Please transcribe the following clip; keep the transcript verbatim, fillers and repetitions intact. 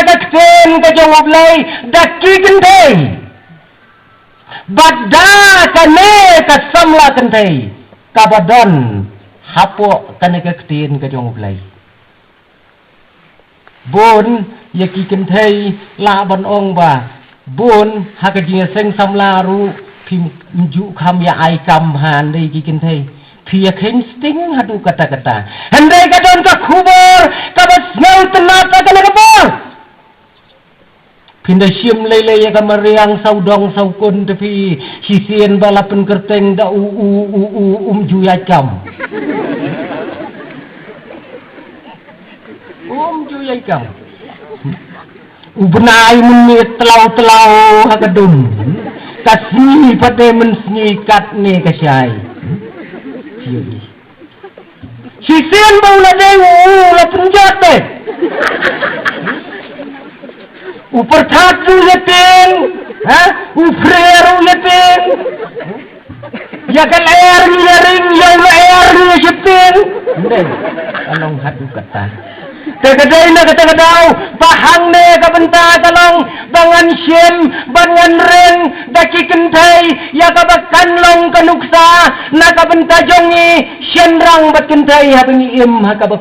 ka ktien ka jong U Blei da ki kynthei. Bad da kane ka samla kynthei kaba don hapoh kane ka ktien ka jong U Blei. Bun ïa ki kynthei lah ban ong ba bun ha ka jingïaseng samla ruh phim ju kham ïa ai kam ha, hynrei ki kynthei phi ïa kheiñ sting haduh katta katta. Hynrei ka don ka khubor kaba sngewtynnat ha kane ka por. Phin da shim lei lei ïa ka mariang sawdong sawkun te phi, shisien ba la pynkyrteng da u, u, u, u, um ju ïaid kam. Um ju ïaid kam. U bnai mynmiet tlaw tlaw ha ka dum. Ka sngi pat de mynsngi katne ka shai. Phi ïohi. Shisien ba u la dei u, u la pynjot de. U pyrthat ruh ïa tieng, ha? U phrier ruh ïa tieng. Ïa ka lyer ngi la ring, ïa u lyer ngi la sheptieng. Dei, ka long haduh katta. Te ka dei na kata ka daw ba hangne ka bynta ka long ba ngan shim, ba ngan ring da ki kynthei ïa kaba kan long ka nuksa na ka bynta jong ngi shynrang bad kynthei haba ngi im ha kaba